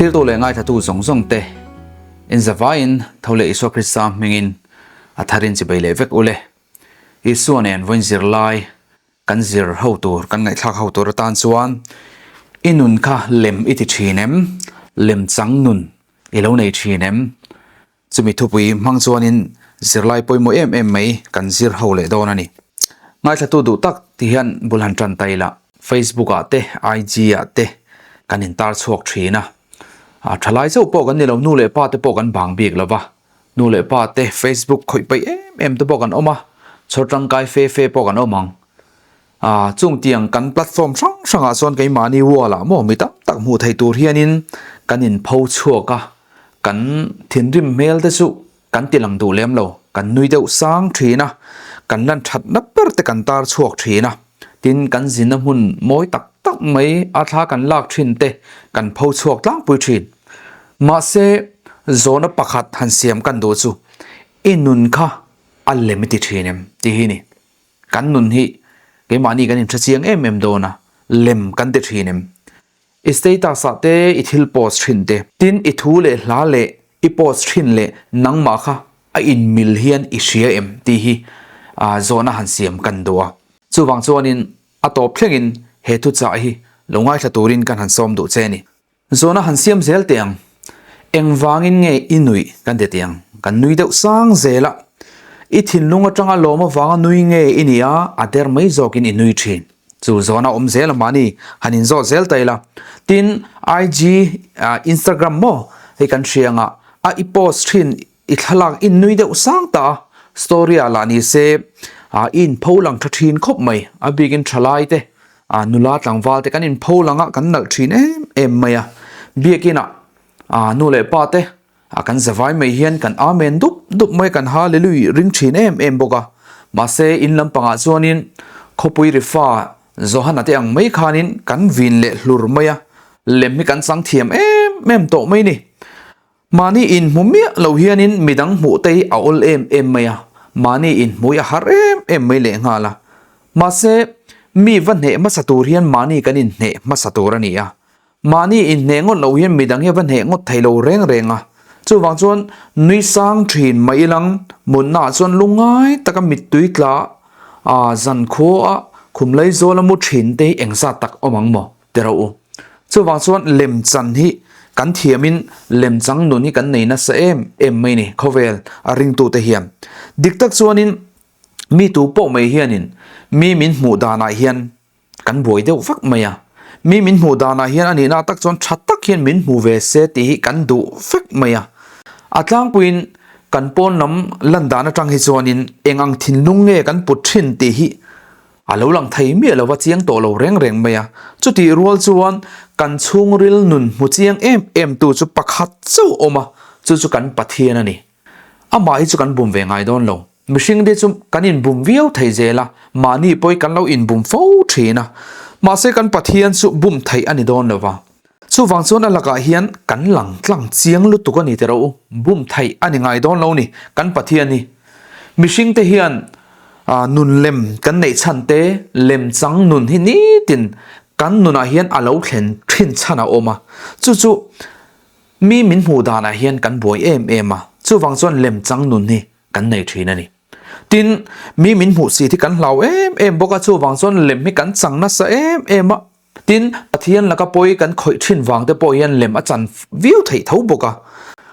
Thiltu leh ngaithlatu zawng zawng te inzavaiin tho leh Isua Krista hmingin a tharin chibei leh vek ule. Isua nen vawiin zirlai kan zir ho tur, kan ngaihthlak ho tur atan chuan i nun kha lem i ti thin em? Lem chang nun i lo nei thin em? Chumi thupui hmang chuanin zirlai pawimawh em em mai kan zir ho leh dawn a ni. Ngaithlatu duh tak ti hian bul han tan ta ila, Facebook ah te, IG ah te kan intar chhuak thin a. A thalai chauh pawh kan ni lo, nu leh pa te pawh kan bang bik lo va. Nu leh pa te Facebook khawih paih em em te pawh kan awm a, chhawr tangkai fe fe pawh kan awm ang. A, chung tiang kan platform hrang hrangah chuan keimahni wall ah maw mi tam tak hmuh theih tur hianin kan inpho chhuak a, kan thinrim hmel te chu kan ti lang duh lem lo, kan nui deuh sang thin a, kan lan thatna ber te kan tar chhuak thin a, tin kan zinna hmun mawi tak tak mai a thla kan lak thin te kan pho chhuak tlangpui thin. Mahse, zawhna pakhat han siam kan duh chu i nun kha a lem i ti thin em tih hi a ni. Kan nun hi keimahni kan inhre chiang em em dawn a, lem kan ti thin em? I status ah te i thil post thin te, tin i thu leh hla leh i post thin leh nangmah kha a inmil hian i hria em tih hi zawhna han siam kan duh a. Chuvang chuanin a tawp thlengin he thuchah hi lo ngaithla turin kan han sawm duh che a ni. Zawhna han siam zel teh ang. Engvangin nge i nuih kan ti teh ang. Kan nui deuh sang zel a. I thinlung atanga lawm avanga nui nge i nih a, a der mai zawkin i nui thin. Chu zawhna awm zel a mahni han inzawt zel ta ila. Tin, IG, Instagram maw hei kan hria anga a i post thin i thlalak i nui deuh sang ta a, story ah lah ni se i inpho lang tha thin khawp mai. A bikin thalai te A nula tlangval te kan inpho lang a, kan nalh thin em em mai a. Biakin ah a nu leh pa te a kan zavai mai hian kan amen dup dup mai kan hallelujah ring thin em em bawk a. Mahse in lampangah chuanin khawpui rifa Johana te ang mai khanin kan vin leh hlur mai a, lem hi kan chang thiam em em tawh mai ni. Mahni inhmu miah lo hianin midang hmuh te hi a awl em em mai a, mahni inhmui a har em em mai lehnghal a. Mahse, mi va hneh hmasa tur hian mahni kan inhneh hmasa tur a ni a. Mahni inhneh ngawt loh hian midang hi a va hneh ngawt thei lo reng reng a. Chuvang chuan nui sang thin mai ilang mutnaah chuan lungngai taka mittui tla a zankhua a khum laizawl a mu thin te hi engzat tak awm ang maw? Ti rawh u. Chuvang chuan lemchan hi kan thiamin lemchang nun hi kan nei nasa em em mai ni khawvel a ringtute hian. Dik tak chuanin mi tu pawh mai hianin mi min hmuh danah hian kan buai deuh vak mai a. Mi min hmuh danah hian a nihna tak chuan tha tak hian min hmu ve se tih hi kan duh vek mai a. A tlangpuiin kan pawn lam lan dan atang hi chuanin eng ang thinlung nge kan put thin tih hi A lo lang thei miah lo va chiang tawh lo reng reng mai a. Chutih rual chuan kan chhungril nun hmu chiang em em tu chu pakhat chauh awm a, chu chu kan Pathian a ni. Amah hi chu kan bum ve ngai dawn lo. Mihring te chu kan inbum viau thei zel a, mahni pawhin kan lo inbum fo thin a. Mahse kan Pathian chu bum theih a ni dawn lo va. Chuvang chuan a lakah hian kan lang tlang chiang lutuk a ni teh rawh u, bum theih a ni ngai dawn lo ni kan Pathian hi. Mihring te hian nun lem kan neih chhan te, lem chang nun hi nitin kan nunah hian a lo thlen thin chhan a awm a, chu chu mi min hmuh danah hian kan buai em em a, chuvang chuan lem chang nun hi kan nei thin a ni. Tin, mi min hmuh sit hi kan hlau em em bawk a, chuvang chuan lem hi kan chang nasa em em a. Tin, Pathian laka pawi kan khawih thin vang te pawh hian lem a chan viau theih tho bawk a.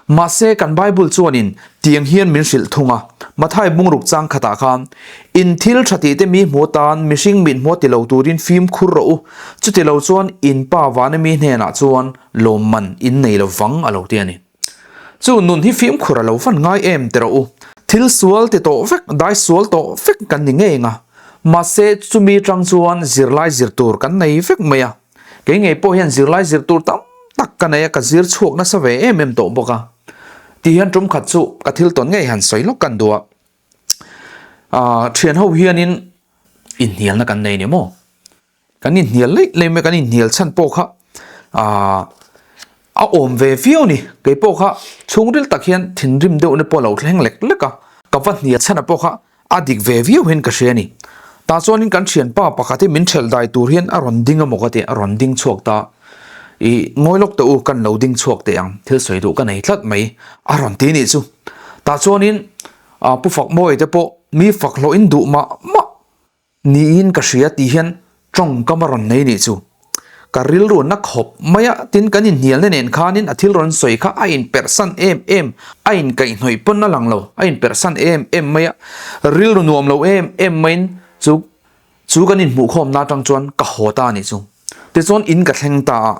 Mahse, kan Bible chuanin tiang hian min hrilh thung a, Mathai bungruk chang khatah khan, In thil tha tih te mi hmu atan mihring mit hmuah ti lo turin fimkhur rawh u, chuti lo chuan in Pa vana mi hnenah chuan lawmman in nei lo vang a lo ti a ni. Chu nun hi fimkhur a lo van ngai em ti rawh u. Thil sual ti tawh vek, dai sual tawh vek kan ni ngei ang a. Mahse, chumi tang chuan zirlai zir tur kan nei vek mai a. Kei ngei pawh hian zirlai zir tur tam tak ka nei a, ka zir chhuak nasa ve em em tawh bawk a. Ti hian tum khat chu ka thil tawn ngei han sawi lawk kan duh a. Aaa, thian ho hianin inhnialna kan nei ni maw? Kan inhnial leih leih mai, kan inhnial chhan pawh kha aaa a awm ve viau ni. Kei pawh kha chhungril tak hian thinrim deuh na pawh a lo thleng lek lek a, ka va hnial chhan a pawh kha a dik ve viau hian ka hria a ni. Tah chuanin kan thianpa pakhat hi min thelh dai tur hian a rawn ding a maw ka ti, a rawn ding chhuak ta. I ngawi lawk teh u, kan lo ding chhuak teh ang, thil sawi duh ka nei tlat mai, a rawn ti nih chu. Tah chuanin Pu Fakmawia te pawh mi fak hlawhin duh mah mah niin ka hria tih hian tawngkam a rawn nei nih chu. Ka rilru na khawp mai a, tin kan inhnialna nen khanin a thil rawn sawi kha a inperhsan em em, a inkaihhnawih pawn a lang lo, a inperhsan em em mai a, rilru nuam lo em em maiin chu Chu kan inhmuhkhawmna atang chuan ka haw ta a nih chu. Tichuan in ka thleng ta a,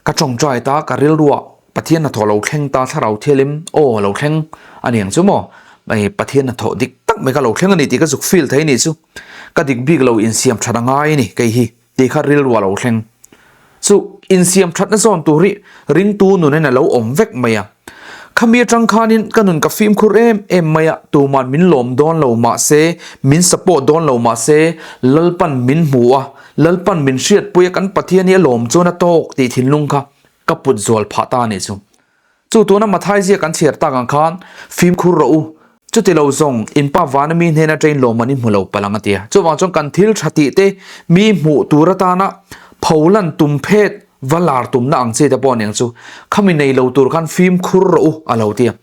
ka tawngtai ta, ka rilruah Pathian hnathawh lo thleng ta, thlarau thialim aw lo thleng a ni ang chu maw? Hei Pathian hnathawh dik tak mai kha lo thleng a ni tih ka zuk feel thei a nih chu. Ka dik bik lo insiam that a ngai a ni kei hi tih kha rilruah lo thleng. Chu insiam thatna zawn tur hi ringtu nunin a lo awm vek mai a. Khami atang khanin ka nun ka fimkhur em em mai a, tuman min lawm dawn lo mahse, min support dawn lo mahse, Lalpan min hmu a, Lalpan min hriatpui a, kan Pathian hi a lawm chuan a tawk tih thinlung kha ka put zual phah ta a nih chu. Chu tuna Mathai zia kan chhiar tak ang khan fimkhur rawh u, chuti lo zawng in pa vana mi hnen atangin lawmman i hmu lo palh ang a ti a. Chuvang chuan kan thil tha tih te mi hmuh tur atana pholan tum phet va lar tumna ang chi te pawh aniang chu khami nei lo tur khan fimkhur rawh u a lo ti a.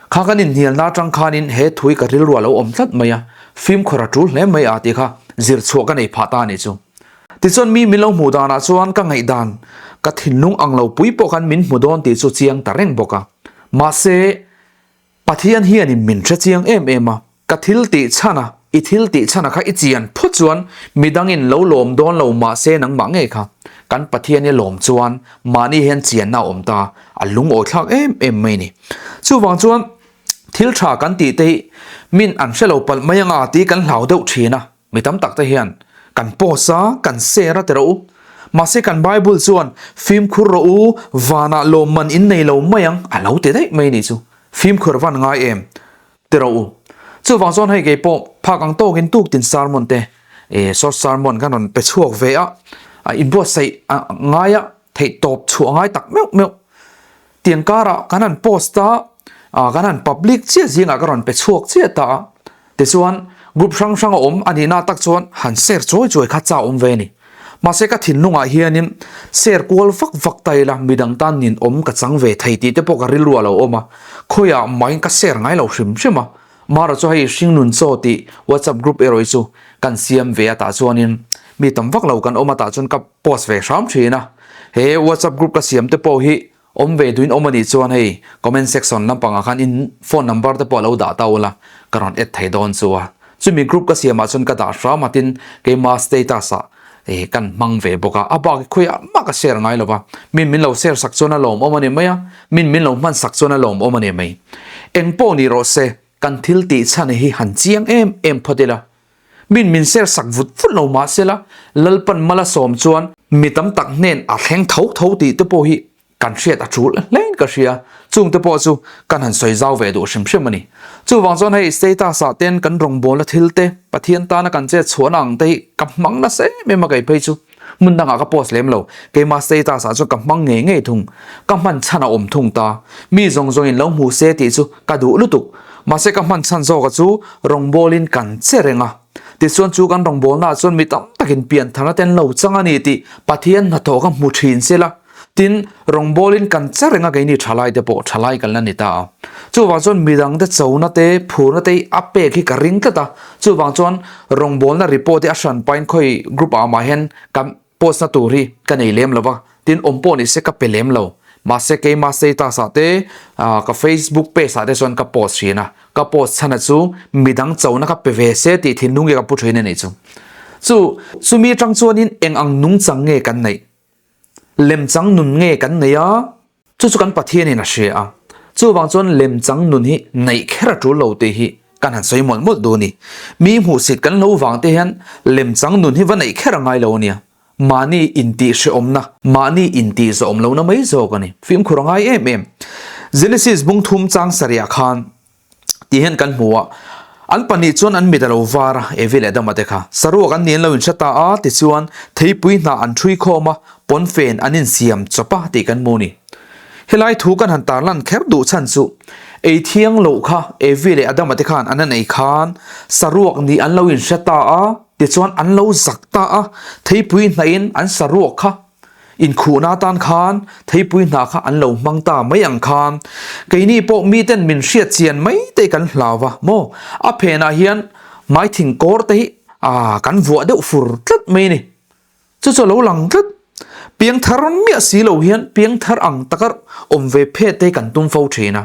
Kha kan inhnialna atang khanin he thui ka rilru a lo awm tlat mai a, fimkhur a tul hle mai a tih kha zir chhuah ka nei phah ta a nih chu. Tichuan mi min lo hmuh danah chuan ka ngaihdan, ka thinlung ang lo pui pawh khan min hmu dawn tih chu chiang ta reng bawk a. Mahse, Pathian hianin min hre chiang em em a, ka thil tih chhan a, i thil tih chhan a kha i chian phawt chuan midangin lo lawm dawn lo mahse nangmah ngei kha kan Pathian i lawm chuan mahni hian chianna a awm ta, a lungawi thlak em em mai ni. Chuvang chuan thil tha kan tih te hi min an hre lo palh mai anga tih kan hlau deuh thin a. Mi tam tak te hian kan post a, kan share a ti rawh u. Mahse kan Bible chuan fimkhur rawh u, vanah lawmman in nei lo mai ang a lo ti daih mai nih chu. Fimkhur van ngai em ti rawh u. Chuvang chuan hei kei pawh phak ang tawkin tuktin sermon te eh short sermon kan rawn pe chhuak ve a, inbuatsaih ngai a, theih tawp chhuah ngai tak meuh meuh. Tiang karah kan han post a, kan han public chiah zingah ka rawn pe chhuak chiah ta a. Tichuan, group hrang hrang a awm a nihna tak chuan han share chawi chawi kha cha awm ve a ni. Mahse ka thinlungah hianin share kual vak vak ta ila midang tan nin awm ka chang ve thei tih te pawh ka rilru a lo awm a, khawiah mahin ka share ngai lo hrim hrim a. Mahrawh chu hei hringnun chaw tih WhatsApp group erawh hi chu kan siam ve a tah chuanin mi tam vak lo kan awm a tah chuan ka post ve hram thin a. He WhatsApp group ka siam te pawh hi Awm ve duin awm a nih chuan hei comment section lampangah khan in phone number te pawh a lo dah ta ula ka rawn add thei dawn chu a. Chumi group ka siamah chuan ka dah hram a tin keima status ah eh kan hmang ve bawk a. A bak hi khawiah mah ka share ngai lo va, min min lo share sak chuan a lawmawm a ni mai a, min min lo hman sak chuan a lawmawm a ni mai. Eng pawh ni rawh se kan thil tih chhan hi han chiang em em phawt ila. Min min share sak vut vut lo mah se la, Lalpan mala sawm chuan mi tam tak hnen a thleng tho tho tih te pawh hi kan hriat a tul hlein ka hria. Chung te pawh chu kan han sawi zau ve duh hrim hrim a ni. Chuvang chuan hei status ah ten kan rawngbawlna thil te, Pathian tana kan chet chhuahna ang te hi ka hmang nasa em em a kei phei chu. Hmun dangah ka post lem lo, keimah status ah chuan ka hmang ngei ngei thung. Ka hman chhan a awm thung ta. Mi zawng zawngin lo hmu se tih chu ka duh lutuk. Mahse ka hman chhan zawka chu rawngbawlin kan che reng a. Tichuan chu kan rawngbawlnaah chuan mi tam takin piantharna te an lo chang a ni tih Pathian hnathawh kha hmu thin se la. Tin, rawngbawlin kan che reng a keini thalai te pawh thalai kan la ni ta a. Chuvang chuan midangte chona te, phurna te hi a pek hi ka ring tlat a. Chuvang chuan rawngbawlna report hi a hran pain khawi group ah mah hian ka post na tur hi ka nei lem lo va, tin awm pawh ni se ka pe lem lo. Mahse keima status ah te, ka facebook page ah te chuan ka post thin a. Ka post chhan a chu midang chona kha pe ve se tih thinlung hi ka pu thin a nih chu. Chu, chumi atang chuanin eng ang nungchang nge kan neih? Lemchang nun nge kan nei a? Chu chu kan Pathianin a hria a. Chuvang chuan lemchang nun hi neih kher a tul lo tih hi kan han sawi mawlh mawlh duh a ni. Mi hmuhsit kan lo vang te hian lemchang nun hi va neih kher a ngai lo a nia. Mahni intih hrehawmna, mahni intih zawhawm lohna mai zawk a ni. Fimkhur a ngai em em. Genesis bung thum chang sarihah khan Tih hian kan hmu a, an pahnih chuan an mit a lo var a, Evi leh Adama te kha. Saruak an nih an lo inhre ta a, tichuan theipui hnah an ṭhui khawm a, pawnfen an insiam chawp a tih kan hmu a ni. Helai thu kan han tarlan kher duh chhan chu, ei thiang loh kha Evi leh Adama te khan an han ei khan saruak nih an lo inhre ta a, tichuan an lo zak ta a, theipui hnahin an saruak kha. Inkhuhna atan khan theipui hna kha an lo hmang ta mai ang khan keini pawh miten min hriat chian mai te kan hlau va maw? A phenah hian hmaithing kawr te hi kan vuah deuh fur tlat mai a ni. Chu chu a lo lang tlat. Piangthar miah si lo hian piangthar ang taka awm ve phet te hi kan tum fo thin a.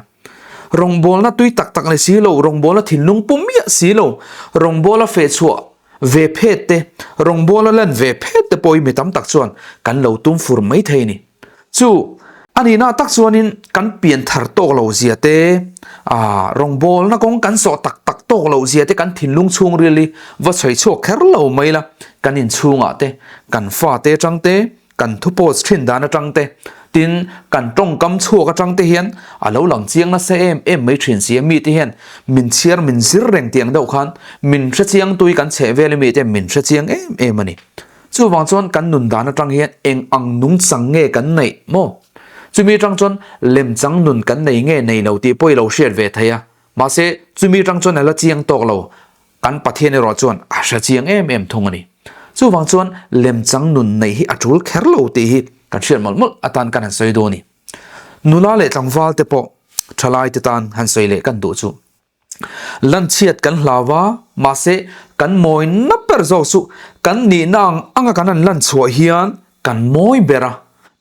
Rawngbawlna tui tak tak ni si lo, rawngbawlna thinlung pu miah si lo, rawngbawla fehchhuah ve phet te, rawngbawla lan ve phet te pawh hi mi tam tak chuan kan lo tum fur mai thei a ni. Chu a nihna tak chuanin kan pian thar tawk lo zia te, ah rawngbawlna kawng kan sawh tak tak tawk loh zia te kan thinlung chhungril hi va chhawi chhuak kher lo mai la, kan inchhungah te, kan fate atang te, kan thu post thin dan atang te, tin kan tawngkam chhuak atang te hian a lo lang chiang nasa em em mai thin si a, mite hian min chhiar min zir reng tiang deuh khan min hrechiang tui kan chheh vel ami te min hrechiang em em a ni. Chuvang chuan kan nun dan atang hian eng ang nungchang nge kan neih maw? Chumi atang chuan lemchang nun kan nei nge nei lo tih pawh i lo hriat ve thei a, mahse chumi atang chuan a la chiang tawk lo, kan Pathian erawh chuan a hre chiang em em thung a ni. Chuvang chuan lemchang nun neih hi a tul kher lo tih hi kan hriat mawlh mawlh atan kan han sawi dawn a ni. Nula leh tlangval te pawh thalai te tan han sawi leh kan duh chu. Lanchhiat kan hlau va, mahse kan mawi na ber zawk chu kan nihna ang anga kan han lanchhuah hian kan mawi ber a.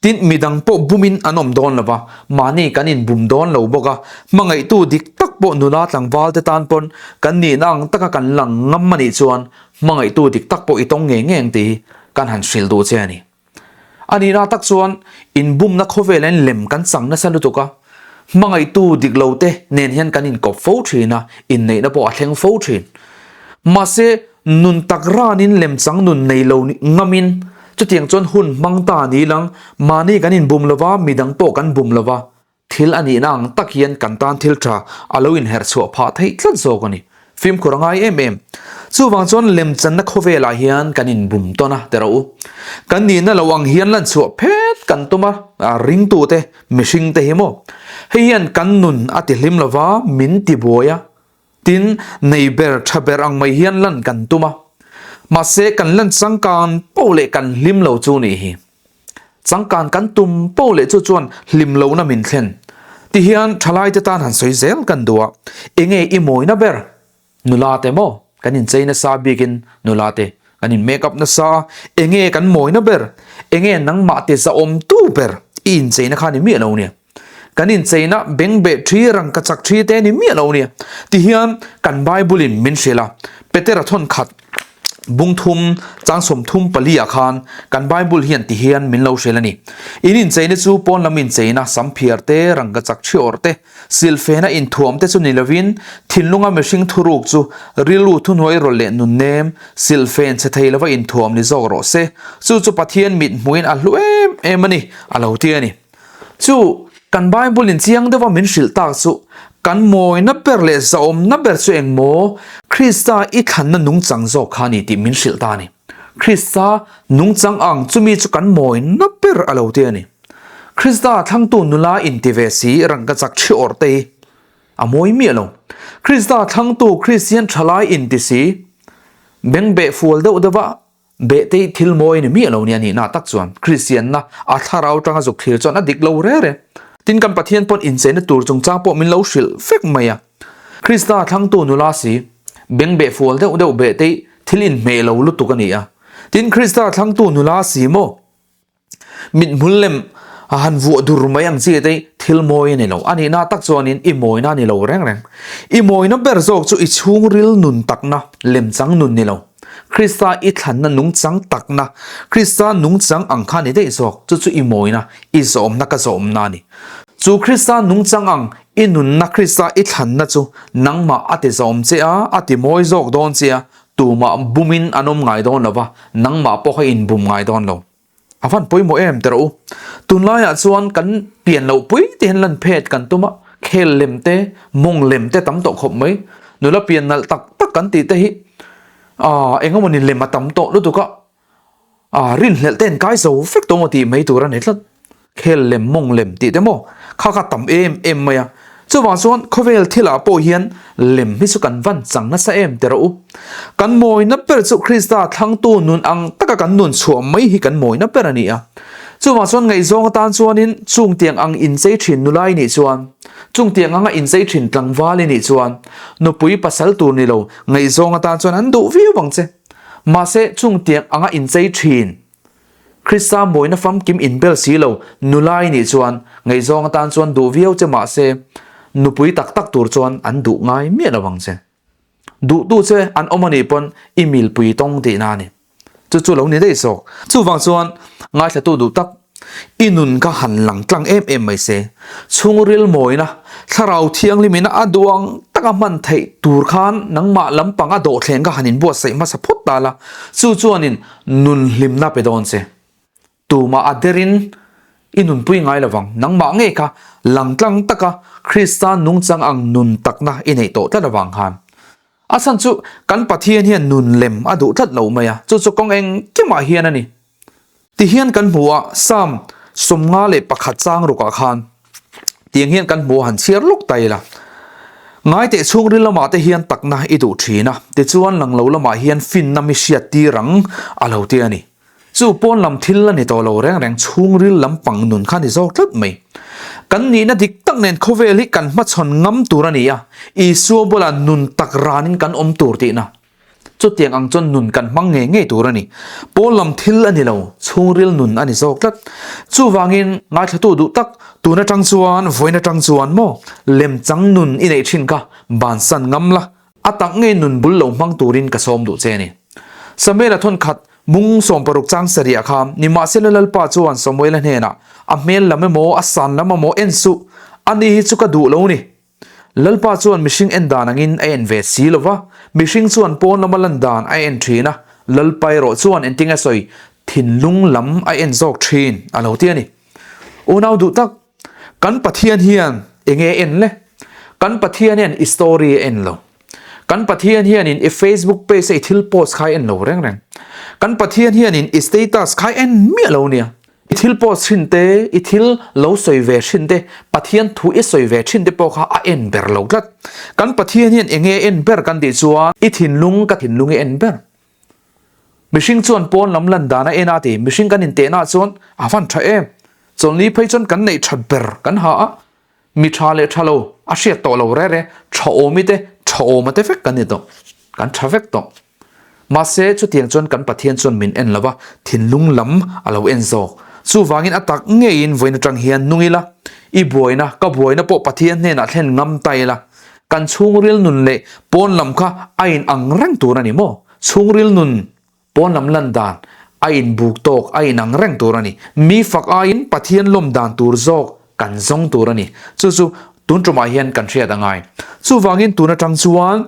Tin, midang pawh bumin an awm dawn lo va, mahni kan inbum dawn lo bawk a, hmangaihtu dik tak pawh nula tlangval te tan pawn kan nihna ang taka kan lang ngam a nih chuan hmangaihtu dik tak pawh i tawng ngei ngei ang tih hi kan han hrilh duh che a ni. A nihna tak chuan inbumna khawvelah in lem kan chang nasa lutuk a, hmangaihtu dik lo te nen hian kan inkawp fo thin a, inneihna pawh a thleng fo thin. Mahse, nun tak ranin lemchang nun nei lo ngamin chutiang chuan hun hmang ta ni lang, mahni kan inbum lo va, midang pawh kan bum lo va, Thil a nihna ang tak hian kan tan thil tha a lo inherh chhuah phah theih tlat zawk a ni. Fimkhur a ngai em em. Chuvang chuan lemchanna khawvelah hian kan inbum tawn a, ti rawh u. Kan nihna lo ang hian lan chhuah phet kan tum a, ringtute, mihringte hi maw? Hei hian kan nun a ti hlim lo va, min ti buai a. Tin, nei ber, tha ber ang mai hian lan kan tum a. Mahse, kan lan changkan poh leh kan hlim lo chu nih hi. Changkan kan tum poh leh chu chuan hlim lohna min thlen. Ti hian thalaite tan han sawi zel kan duh a, enge i mawina ber? Nula te maw? Kan inchei nasa bikin nula te kan in make up nasa a, enge kan mawina ber? Enge nangmah te zahawm tu ber? I incheina kha ni miah lo nia. Kan incheina bengbeh thi rangka chak thi te ni miah lo nia. Ti hian kan Bible in min hrilh a, Petera thawn khat bung thum chang 34 ah khan kan Bible hian ti hian min lo hrilh a ni. In incheina chu pawn lam incheina samphiar te, rangka chak thi awrh te, silfena inthuam te chu ni lovin thinlunga mihring thuruk chu rilru thuhnuai rawlh leh nunnem, silfen chhe thei lova inthuam ni zawk rawh se. Chu chu Pathian mit hmuhin a hlu em em a ni, a lo ti a ni. Chu kan Bible in chiang deuha min hrilh tak chu kan mawina ber leh zahawmna ber chu eng maw? Krista i thlanna nungchang zawk kha a ni tih min hrilh ta a ni. Krista nungchang ang chumi chu kan mawina ber a lo ti a ni. Krista thlangtu nula inti ve si rangka chak thi awrh te hi a mawi miah lo. Krista thlangtu Kristian thalai inti si bengbeh fual deuh deuha Behtei thil mawi ni miah lo nia nihna tak chuan Kristianna a thlarau tanga zuk thlir chuan a dik lo re re. Tin kan Pathian pawn incheina tur chungchang pawh min lo hrilh vek mai a. Krista thlangtu nula si, bengbeh fual deuh deuh behtei thil inhmeh lo lutuk a ni a. Tin Krista thlangtu nula si maw? Mithmul lem a han vuah dur mai ang chi te thil mawi a ni lo. A nihna tak chuanin i mawina a ni lo reng reng. I mawina ber zawk chu i chhungril nun takna, lemchang nun ni lo. Krista i thlanna nungchang takna, Krista nungchang ang kha a ni daih zawk. Chu chu i mawina, i zawmna ka zawmna a ni. Chu Krista nungchang ang i nunna, Krista i thlanna chu nangmah a ti zawm che a, a ti mawi zawk dawn che a, Tumah bumin an awm ngai dawn lo va, nangmah pawh kha inbum ngai dawn lo. A van pawimawh em teh rawh u. Tunlaiah chuan kan pian loh pui te hian lan phet kan tum a, khel lem te, mawng lem te tam tawh khawp mai. Nula pian nalh tak tak kan tih te hi aah eng emawni lem a tam tawh lutuk a, Aah rinhlelh te an kai zo vek tawh maw tih mai tur a ni tlat. Khel lem mawng lem tih te maw kha kha tam em em mai a. Chuvang chuan khawvel thilah pawh hian lem hi chu kan van chang nasa em ti rawh u. Kan mawina ber chu Krista thlangtu nun ang taka kan nun chhuah mai hi kan mawina ber a ni a. Chuvang chuan ngaihzawng atan chuanin chung tiang ang inchei thin nula i nih chuan, chung tiang anga inchei thin tlangval i nih chuan nupui pasal tur ni lo ngaihzawng atan chuan an duh viau ang che. Mahse chung tiang anga inchei thin Krista mawina famkim inbel si lo nula i nih chuan ngaihzawng atan chuan duh viau che mahse nupui tak tak tur chuan an duh ngai miah lo ang che. Duhtu che an awm a nih pawn i milpui tawng tihna a ni. Chu chu lo ni daih zawk. Chuvang chuan ngaithlatu duh tak i nun kha han lang tlang em em mai se. Chhungril mawina, thlarau thianghlimina a duang taka hman theih tur khan nangmah lampang a dawhthleng kha han inbuatsaih hmasa phawt ta la, chu chuanin nun hlimna pe dawn che. Tumah a derin i nunpui ngai lovang. Nangmah ngei kha langtlang taka Krista nungchang ang nun takna i neih tawh tlat avang khan. A chhan chu kan Pathian hian nun lem a duh tlat lo mai a, chu chu kawng engkimah hian a ni. Tihian kan hmu a, Psalm 51 chang rukah khan tiang hian kan hmu a, han chhiar lawk ta ila. Ngaiteh chhungril lamah te hian takna i duh thin a, tichuan langlo lamah hian finna mi hriat tir ang a lo ti a ni. Chu pawn lam thil a ni tawh lo reng reng chhungril lampang nun kha ni zawk tlat mai. Kan nihna dik tak nen khawvel hi kan hmachhawn ngam tur a ni a, Isua bulah nun tak ranin kan awm tur tihna. Chutiang ang chuan nun kan hmang ngei ngei tur a ni. Pawn lam thil a ni lo, chhungril nun a ni zawk tlat. Chuvangin ngaithlatu duh tak, tun atang chuan, vawiin atang chuan maw, lemchang nun i neih thin kha bansan ngam la, A tak ngei nun bul lo hmang turin ka sawm duh che a ni. Samuela thawnkhat mung 60 chang sarih kha nimahsela Lalpa chuan Samuela hnenah, A hmel lam emaw, a san lam emaw en suh, ani hi chu ka duh lo ni. Lalpa chuan mihring en dan angin a en ve si lo va, mihring chuan pawn lama lan dan a en thin a, Lalpa erawh chuan engtinge sawi thinlung lam a en zawk thin a lo ti a ni. Unau duh tak, Kan Pathian hian enge a en le? Kan Pathian hian i story a en lo. Kan Pathian hianin i Facebook page a i thil post kha a en lo reng reng. Kan Pathian hianin i status kha a en miah lo nia. I thil post thin te, i thil lo sawi ve thin te, Pathian thu i sawi ve thin te pawh kha a en ber lo tlat. Kan Pathian hian enge a en ber kan tih chuan i thinlung ka thinlung i en ber. Mihring chuan pawn lam lan dan a en a ti, mihring kan intehna ah chuan a van tha em? Chawlhni phei chuan kan neih that ber kan ha a, mi tha leh tha lo a hriat tawh lo re re, tha awmi te, tha awma te vek kan ni tawh, kan tha vek tawh. Mahse chutiang chuan kan Pathian chuan min en lo va, thinlung lam a lo en zawk. Chuvangin a tak ngeiin vawiin atang hian nung ila, i buaina, ka buaina pawh Pathian hnenah thlen ngam ta ila, Kan chhungril nun leh pawn lam kha a in ang reng tur a ni maw? Chhungril nun, pawn lam lan dan a in buk tawk, a in ang reng tur a ni. Mi fak aiin Pathian lawm dan tur zawk kan zawng tur a ni. Chu chu tun tumah hian kan hriat a ngai. Chuvangin tun atang chuan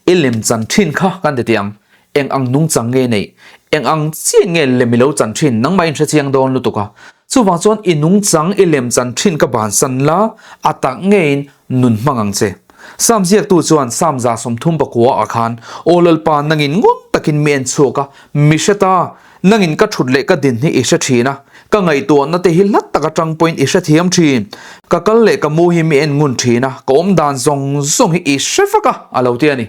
i lem chan thin kha kan ti tih ang. Eng ang nungchang nge neih? Eng ang chiah nge lem i lo chan thin? Nangmah in hrechiang dawn lutuk a. Chuvang chuan i nungchang i lem chan thin ka bansan la, a tak ngeiin nun hmang ang che. Sam ziaktu chuan Sam 39 ah khan, Aw Lalpa, nangin ngun takin mi en chhuak a, mi hre ta, nangin ka thut leh ka din hi i hre thin a, ka ngaihtuahna te hi hlat tak atang pawhin i hrethiam thin. Ka kal leh ka mu hi mi en ngun thin a, ka awm dan zawng zawng hi i hre vak a, a lo ti a ni.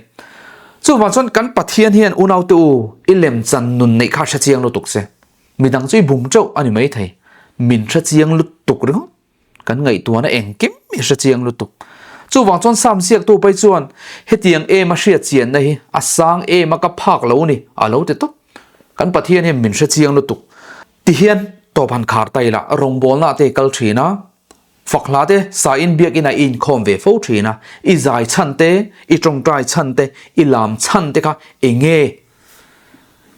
Chuvang chuan kan Pathian hian unaute u, i lemchan nun neih kha a hrechiang lutuk che. Midang chu i bum teuh a ni maithei. Min hrechiang lutuk ringawt. Kan ngaihtuahna engkim i hrechiang lutuk. Chuvang chuan Sam ziaktu pai chuan hetiang em a hriatchianna hi a sang em a ka phak lo ni a lo ti tawp. Kan Pathian hian min hrechiang lutuk. Tihian tawp han khar ta ila rawngbawlna ah te i kal thin a, fak hla te sain biakinn ah i inkhawm ve fo thin a, i zai chhan te, i tawngtai chhan te, i lam chhan te kha enge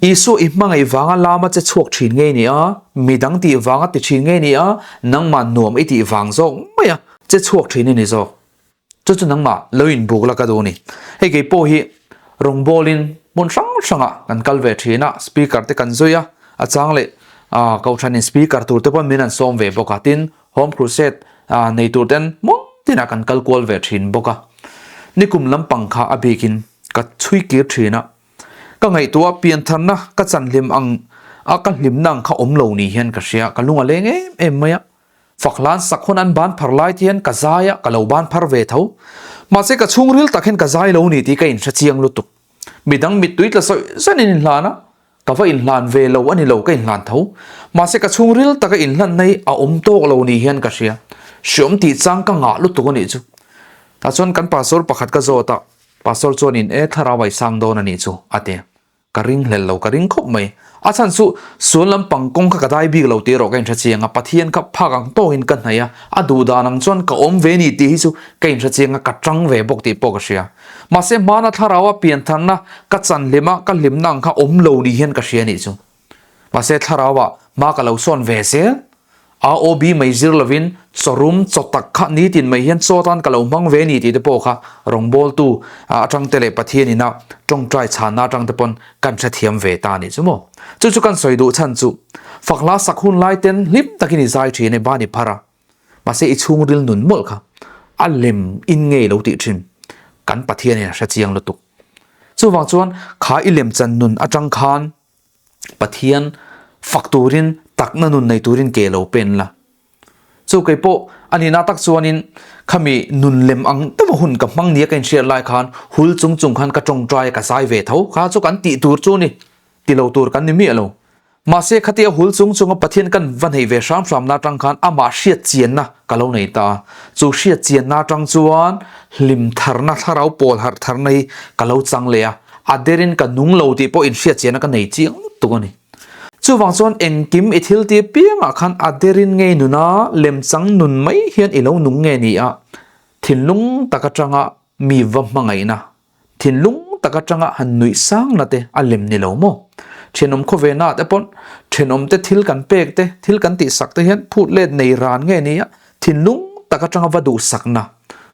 Isua i hmangaih vanga lama che chhuak thin ngei ni a, midang tih vanga ti thin ngei ni a, nangmah nuam i tih vang zawk mai a, che chhuak thin i ni zawk. Chu chu nangmah lo inbuk la ka duh a ni. Hei kei pawh hi rawngbawlin hmun hrang hrangah kan kal ve thin a, speaker te kan zui a, a chang leh kohhranin speaker tur te pawh min an sawm ve bawk a, tin Home Crusade nei tur ten hmun tinah kan kal kual ve thin bawk a. Nikum lampang kha a bikin ka chhui kir thin a, Ka ngaihtuah piantharna ka chanhlim ang a ka hlimna ang kha awm lo ni hian ka hria, ka lung a leng em em mai a. Fakhlan sak hun an ban phar lai te hian ka zai a, ka lo ban phar ve tho. Mahse ka chhungril tak hian ka zai lo ni tih ka inhre chiang lutuk. Midang mittui tla sawi sawiin an inhlan a. Ka va inhlan ve lo a ni lo, ka inhlan tho. Mahse ka chhungril taka inhlanna hi a awm tawk lo ni hian ka hria. Hreawm tih chang ka ngah lutuk a nih chu. Tah chuan kan pastor pakhat ka zawt a, pastor chuanin e thlarau a i sang dawn a nih chu a ti. Ka ring hlel lo, ka ring khawp mai. A chhan chu sual lampang kawng kha ka dai bik lo tih erawh ka inhre chiang a, Pathian kha phak ang tawkin ka hnaih a, a duh dan ang chuan ka awm ve ni tih hi chu ka inhre chiang a, ka tang ve bawk tih pawh ka hria. Mahse hmana thlarau a piantharna ka chan hlim a, ka hlimna ang kha awm lo ni hian ka hria nih chu. Mahse thlarau ah hma ka lo sawn ve zel. AOB mai zir lovin chaw rum chaw tak kha nitin mai hian chaw atan ka lo hmang ve ni tih te pawh kha rawngbawltu atang te leh Pathian ina tawngtai chhanna atang te pawn kan hrethiam ve ta nih chu maw. Chu chu kan sawi duh chhan chu fak hla sak hun lai ten hlim takin i zai thin e ban i phar a. Mahse i chhungril nun mawlh kha a lem in ngei lo tih thin kan Pathian in a hre chiang lutuk. Chuvang chuan kha i lemchan nun atang khan Pathian fak turin takna nun nei turin ke lo pen la. Chu kei pawh a nihna tak chuanin khami nun lem ang deuha hun ka hmang nia ka inhriat lai khan hul chung chung khan ka tawngtai a ka zai ve tho kha chu kan tih tur chu ni ti lo tur kan ni miah lo. Mahse khatia hul chung chunga Pathian kan va hneih ve hram hramna atang khan amah hriat chianna ka lo nei ta a. Chu hriat chianna atang chuan hlim tharna thlarau pawl harh tharna hi ka lo chang leh a. A derin ka nung lo tih pawh inhriat chianna ka nei chiang lutuk a ni. Chuvang chuan engkim i thil tih piangah khan a derin ngei nuna lemchang nun mai hian i lo nung nge ni a, thinlung tak atanga mi va hmangaihna, thinlung tak atanga han nuih sangna te a lem ni lo maw? Thenawm khawvena te pawn thenawm te thil kan pek te, thil kan tihsak te hian phut let nei ran nge ni a, Thinlung tak atanga va duhsakna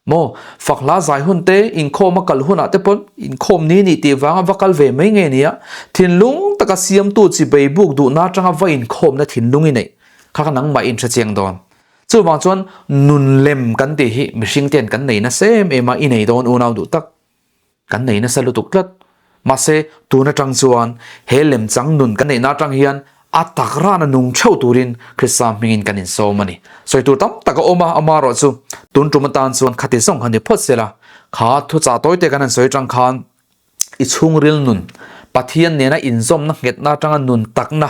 maw? Fak hla zai hun te, inkhawm a kal hunah te pawn inkhawm ni nih tih vanga va kal ve mai nge nia? Thinlung taka siamtu chi bei buk duhna atanga va inkhawmna thinlung i neih kha kha nangmah i inhre chiang dawn. Chuvang chuan nun lem kan tih hi mihring ten kan nei nasa em em a, i nei dawn unau duh tak. Kan nei nasa lutuk tlat. Mahse, tun atang chuan he lemchang nun kan neihna atang hian a tak rana nung theuh turin Krista hmingin kan insawm a ni. Sawi tur tam tak a awm a, amaherawh chu tun tum atan chuan khati zawng kha ni phawt sela, kha thuchah tawite kan han sawi atang khan i chhungril nun, Pathian nena inzawmna nghetna atanga nun takna,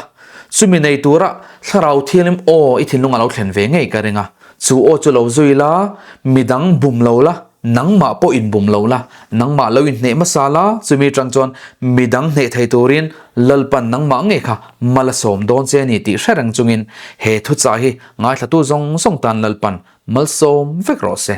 chumi nei tura Thlarau Thianghlim aw i thinlung a lo thlen ve ngei ka ring a. Chu aw chu lo zui la, midang bum lo la, nangmah pawh inbum lo la, nangmah lo inhneh hmasa la, chumi atang chuan midang hneh thei turin Lalpan nangmah ngei kha mal a sawm dawn che a ni tih hre reng chungin he thuchah hi ngaithlatu zawng zawng tan Lalpan malsawm vek rawh se.